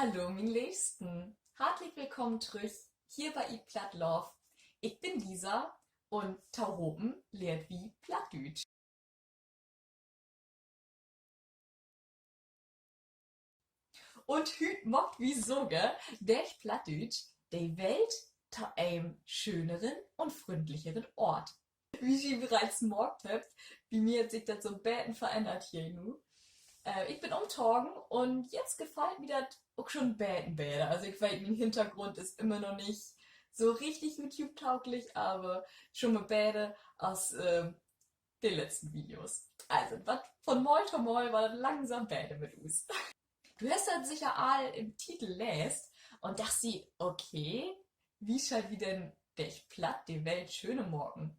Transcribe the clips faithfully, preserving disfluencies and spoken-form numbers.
Hallo, mien Leevsten. Hartlich willkamen trüch hier bi Eat Platt Love. Ik bün Lisa un tohopen lehrt wi Plattdüütsch. Un hüüt maakt wi sogor dörch Plattdüütsch de Welt to en schöneren un fründlicheren Oort. Wie ji bereits markt hebbt, bi mi hett sik dat so'n beten verännert hier nu. Äh, ik bün ümtagen un jetzt gefallt mi dat ok schon beten beter. Also ik weet, mien Hintergrund is immer noch nich so richtig YouTube-tauglich, aver schon mal beter as, äh, de letzten Videos. Also, wat von Mal to Mal warrt dat langsam beter mit us. Du hest dat seker all in'n Titel leest un dacht di, okay, wie schall wi denn dörch Platt de Welt schöner maken?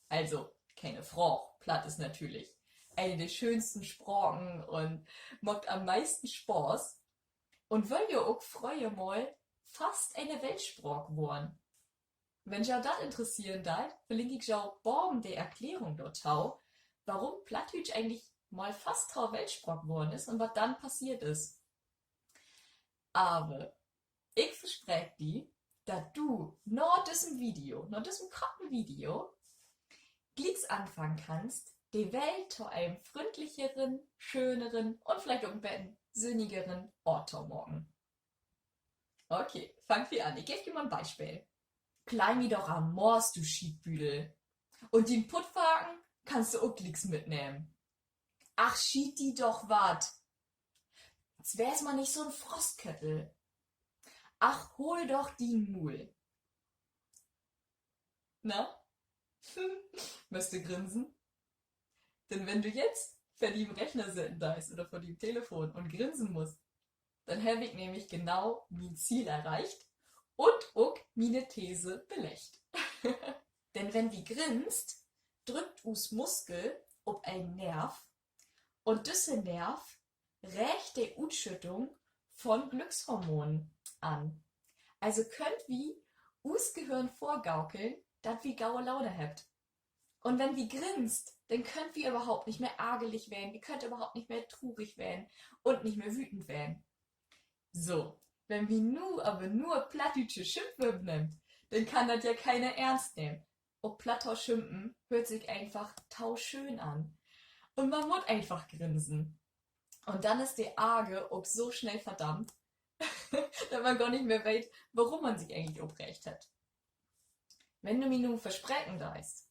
Also, kene Fraag, Platt is natürlich een von de schöönsten Spraken un maakt an'n meisten Spaaß. Un weer ja ok fröher mal fast ene Weltspraak worrn. Wenn jo dat interesseren deit, verlink ik jo baven de Erklärung dorto, worüm Plattdüütsch egentlich mal fast to Weltspraak worrn is un wat denn passeert is. Aver ik verspreek di, dat du na düssen Video, na düssen korten Video, glieks anfangen kannst, de Welt to en fründlicheren, schöneren un villicht ok en beten sünnigeren Oort to maken. Okay, fangt wi an. Ik geev di mal en Bispeel. Plei mi doch an'n Moors, du Schietbüdel. Un dien Puttvarken kannst du ok glieks mitnehmen. Ach, schiet di doch wat. Wees man nich so'n Frostköttel. Ach, hool doch dien Muul. Na? Musst du grinsen? Denn wenn du jetzt vör dien Rechner sitten deist oder vör dien Telefon un grinsen musst, denn heff ik nämlich genau mien Ziel erreicht un ok miene These beleggt. Denn wenn wi grinst, drückt us Muskel op en Nerv un düsse Nerv reegt de Utschüttung von Glückshormonen an. Also köönt wi us Gehirn vörgaukeln, dat wi gode Laune hebbt. Un wenn wi grinst, denn köönt wi överhaupt nich mehr argerlich ween, wi köönt överhaupt nich mehr trurig ween un nich mehr wütend ween. So, wenn wi nu aver nur plattdüütsche Schimpwöör nehmt, denn kann dat ja keener eernst nehmen. Op Platt to schimpen höört sik eenfach to schöön an. Un man mutt eenfach grinsen. Un denn is de Arger ok so snell verdammt, dat man gor nich mehr weet, worüm man sik egentlich opreegt hett. Wenn du mi nu verspreken deist,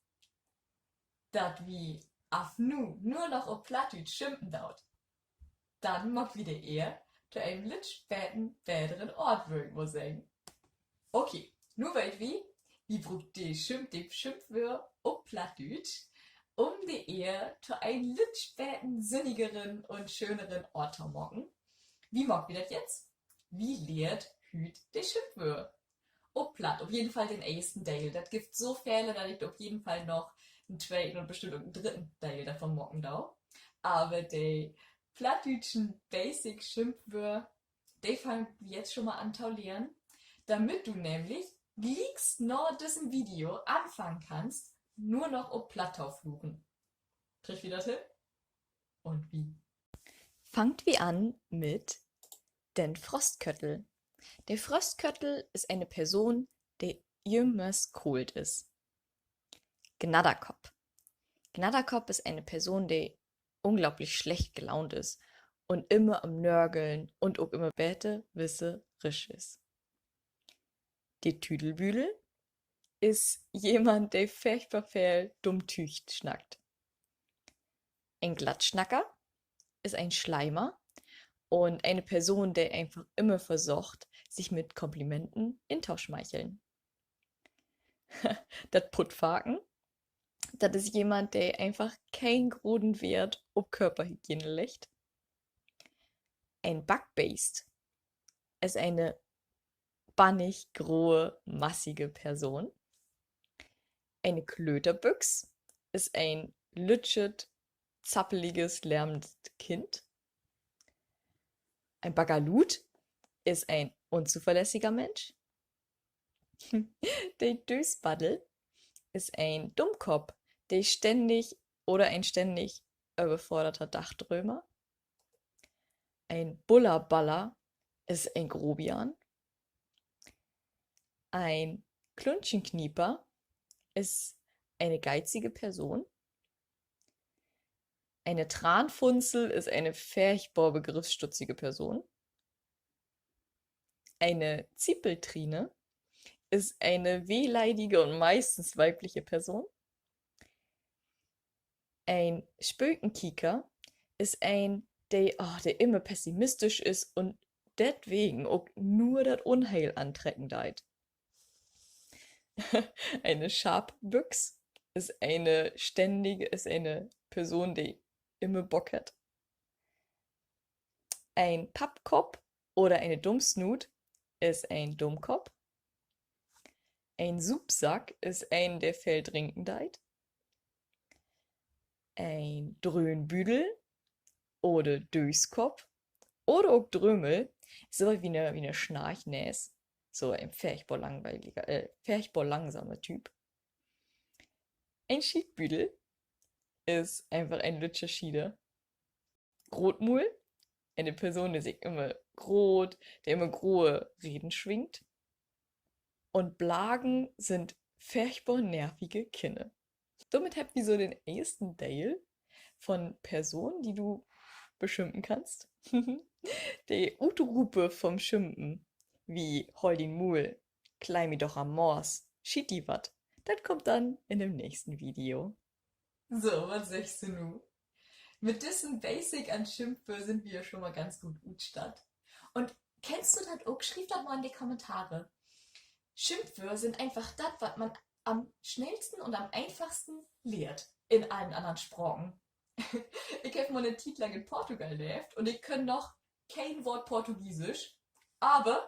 dat wi af nu nur noch op Plattdüütsch schimpen doot, denn maakt wi de Eer to en lütt beten beteren Oort, wöör ik mal seggen. Okay, nu weet wi, wi bruukt de Schimp-, de Schimpwöör op Plattdüütsch, üm de Eer to en lütt beten sünnigeren un schöneren Oort to maken. Wie maakt wi dat jetzt? Wi lehrt hüüt de Schimpwöör. Op Platt, op jeden Fall den eersten Deel. Dat gifft so vele, dat ik op jeden Fall noch en tweten un bestimmt ok en drüdden Deel dorvon maken do. Aver de plattdüütschen Basic-Schimpwöör, de fangt wi jetzt schon mal an to lehren, damit du nämlich glieks na düssen Video anfangen kannst, nur noch op Platt to fluchen. Kriegt wi dat hen? Un wi fangt wi an mit den Frostköttel. De Frostköttel is ene Person, de jümmers koolt is. Gnadderkopp. Gnadderkopp is ene Person, de unglaublich slecht gelaunt is un immer am Nörgeln un ok immer beter wisse risch is. De Tüdelbüdel is jemand, de furchtbar veel dumm Tüüg snackt. En Glattsnacker is en Sleimer un ene Person, de eenfach immer versöcht, sik mit Komplimenten intoschmeicheln. Dat Puttvarken, dat is jemand, de eenfach keen groten Weert op Körperhygiene leggt. En Backbeest is ene bannig grote, massige Person. Ene Klöterbüx is en lüttjet, zappeliges, lärmendes Kind. En Baggerluut is en unzuverlässiger Minsch. De Dösbaddel is en Dummkopp, de stännig oder en stännig överforderter Dagdrömer. En Bullerballer is en Grobian. En Kluntjenknieper is ene geizige Person. Ene Traanfunzel is ene furchtbar begriffsstutzige Person. Ene Ziepeltrine is ene wehleidige un meistens weibliche Person. En Spökenkieker is een, de, oh, de immer pessimistisch is un deswegen ok nur dat Unheil antrecken deit. Ene Scharpbüx is ene ständige, is ene Person, de immer Bock hett. En Pappkopp oder ene Dummsnuut is en Dummkopp. En Suupsack is een, de veel drinken deit. En Dröhnbüdel oder Dööskopp oder ok Drömel, so wat wie 'ne, wie 'ne Schnarchnees. So en furchtbar langwieliger, äh, furchtbar langsame Typ. En Schietbüdel is eenfach en lüttje Schieter. Grootmuul, ene Person, de sik immer groot, de immer grote Reden swingt. Un Blagen sünd furchtbar nervige Kinner. Dormit hebbt wi so den eersten Deel von Personen, de du beschimpen kannst. De Utrupe vom Schimpen, wie Hool dien Muul, Klei mi doch an Moors, Schiet di wat, dat kummt denn in den nächsten Video. So, wat seggst du nu? Mit dissen Basic an Schimpwöör sünd wi ja schon mal ganz goot utstatt. Un kennst du dat ok? Schriev dat mal in de Kommentare. Schimpwöör sünd eenfach dat, wat man an'n snellsten un an'n eenfachsten lehrt in allen annern Spraken. Ik heff mal 'ne Tiet lang in Portugal leevt un ik kunn noch keen Woort Portugiesisch, aver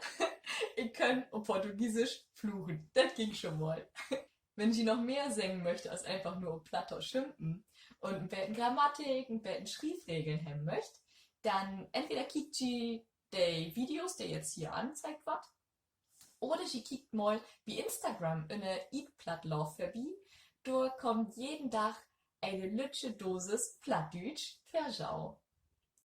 ik kunn op Portugiesisch fluchen. Dat güng schon mal. Wenn ji noch mehr sehn möcht as eenfach nur op Platt schimpen un en beten Grammatik, en beten Schrievregeln hebben möcht, denn entweder kiekt ji de Videos, de jetzt hier anzeigt warrt, oder ji kiekt mal bi Instagram ünner Eat Platt Love vörbi. Dor kummt jeden Dag ene lüttje Dosis Plattdüütsch för jo.